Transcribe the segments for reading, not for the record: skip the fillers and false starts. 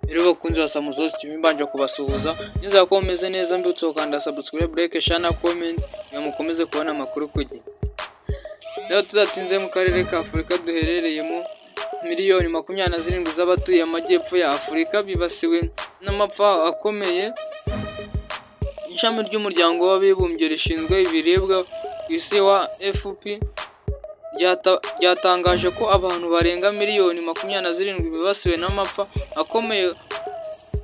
Rero bakunzi ba Samuzozi TV, mbanje kubasuhuza, nizera ko mumeze neza. Mbibutsa gukanda subscribe, like, share na comment kugira ngo mukomeze kubona amakuru ku gihe. Rero tudatinze, mu karere ka Afurika duherereyemo, miliyoni 27 z'abatuye amajyepfo ya Afurika bibasiwe n'amapfa akomeye. Ishami ry'Umuryango w'Abibumbye rishinzwe Ibiribwa ku Isi, WFP, ryatangaje ko abantu barenga miliyoni 27 bibasiwe n'amapfa akomeye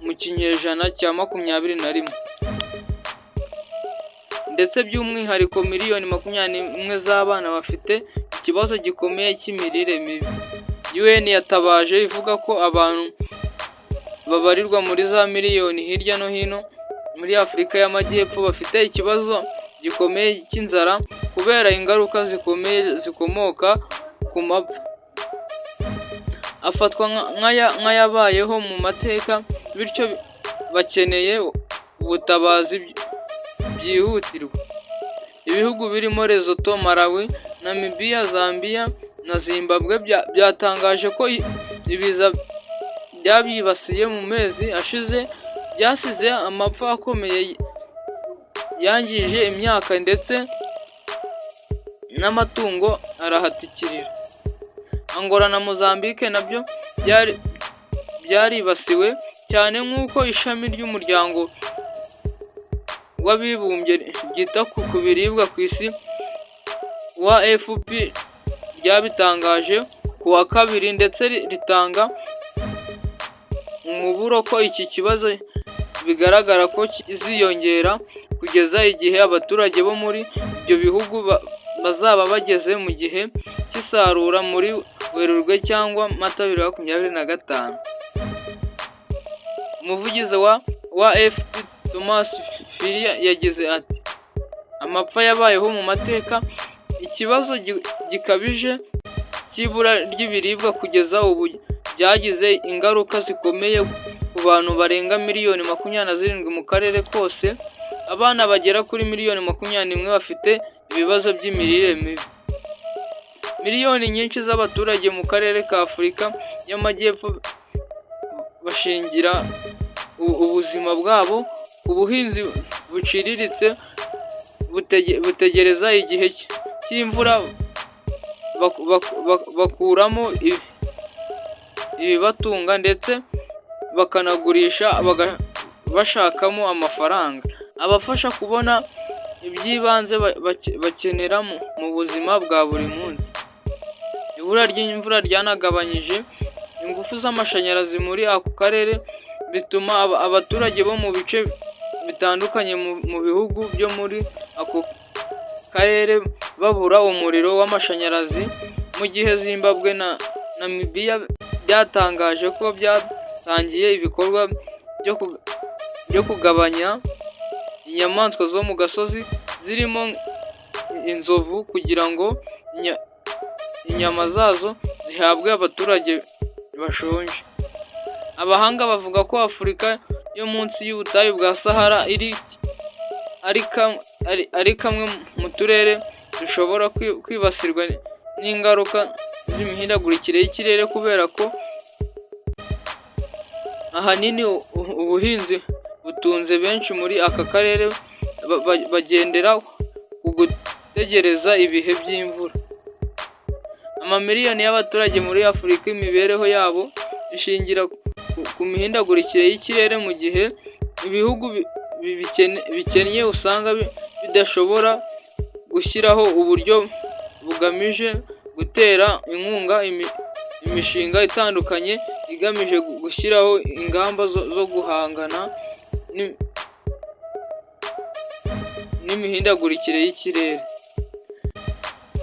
mu kinyejana cya 21, ndetse by'umwihariko miliyoni 21 z'abana bafite ikibazo gikomeye cy'imirire mibi. UN yatabaje ivuga ko abantu babarirwa muri za miliyoni hirya no hino muri Afurika y'Amajyepfo bafite ikibazo gikomeye cy'inzara kubera ingaruka zikomeye zikomoka ku mapfa afatwa nk'ayabayeho mu mateka, bityo bakeneye ubutabazi byihutirwa. Ibihugu birimo Lesotho, Malawi, Namibia, Zambia na Zimbabwe byatangaje ko ibiza byabibasiye mu mezi ashize byasize amapfa akomeye yangije imyaka, ndetse n'amatungo arahatikirira. Angola na Mozambique nabyo byaribasiwe cyane, nk'uko ishami ry'Umuryango w'Abibumbye ryita ku biribwa ku Isi, WFP, ryabitangaje ku wa kabiri, ndetse ritanga umuburo ko iki kibazo bigaragara ko kiziyongera kugeza igihe abaturage bo muri ibyo bihugu bazaba bageze mu gihe cy'isarura muri Werurwe cyangwa Mata 2025. Umuvugizi wa WFP, Thomas Filier, yagize ati: "Amapfa yabayeho mu mateka, ikibazo gikabije cy'ibura ry'ibiribwa kugeza ubu byagize ingaruka zikomeye ku bantu barenga miliyoni 27 mu karere kose. Abana bagera kuri miliyoni 21 bafite ibibazo by'imirire mibi. Miliyoni nyinshi z'abaturage mu karere ka Afurika y'Amajyepfo bashingira ubuzima bwabo ku buhinzi buciriritse, butegereza igihe cy'imvura bakuramo ibibatunga, ndetse bakanagurisha bashakamo amafaranga abafasha kubona iby'ibanze bakenera mu buzima bwa buri munsi. Ibura ry'imvura ryanagabanyije ingufu z'amashanyarazi muri ako karere, bituma abaturage bo mu bice bitandukanye mu bihugu byo muri ako karere babura umuriro w'amashanyarazi, mu gihe Zimbabwe na Namibia byatangaje ko byatangiye ibikorwa byo kugabanya inyamaswa zo mu gasozi zirimo inzovu kugira ngo inyama zazo zihabwe abaturage bashonje. Abahanga bavuga ko Afurika yo munsi y'ubutayu bwa Sahara ari kamwe mu turere dushobora kwibasirwa n'ingaruka z'imihindagurikire y'ikirere, kubera ko ahanini ubuhinzi butunze benshi muri aka karere bagendera ku gutegereza ibihe by'imvura. Amamiliyoni y'abaturage muri Afurika imibereho yabo ishingira ku mihindagurikire y'ikirere, mu gihe ibihugu bikennye usanga bidashobora gushyiraho uburyo bugamije gutera inkunga imishinga itandukanye igamije gushyiraho ingamba zo guhangana n'imihindagurikire y'ikirere.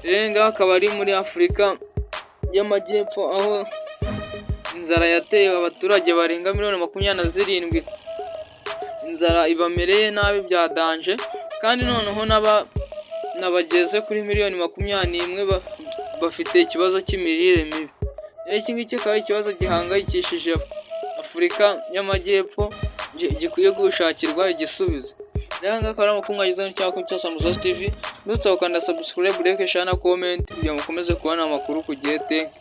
Rero ngaha akaba ari muri Afurika y'Amajyepfo, aho inzara yateye abaturage barenga miliyoni 27, inzara ibamereye nabi bya danger, kandi noneho n'abageze kuri miliyoni 21 bafite ikibazo cy'imirire mibi. Rero iki ngiki akaba ari ikibazo gihangayikishije Afurika y'Amajyepfo, gikwiye gushakirwa igisubizo. Rero aha ngaha akaba ari amakuru mwagezeho n'ikinyamakuru cya Samuzozi TV. Mbibutsa gukanda subscribe, like, share na comment kugira ngo mukomeze kubona amakuru ku gihe. Thank you.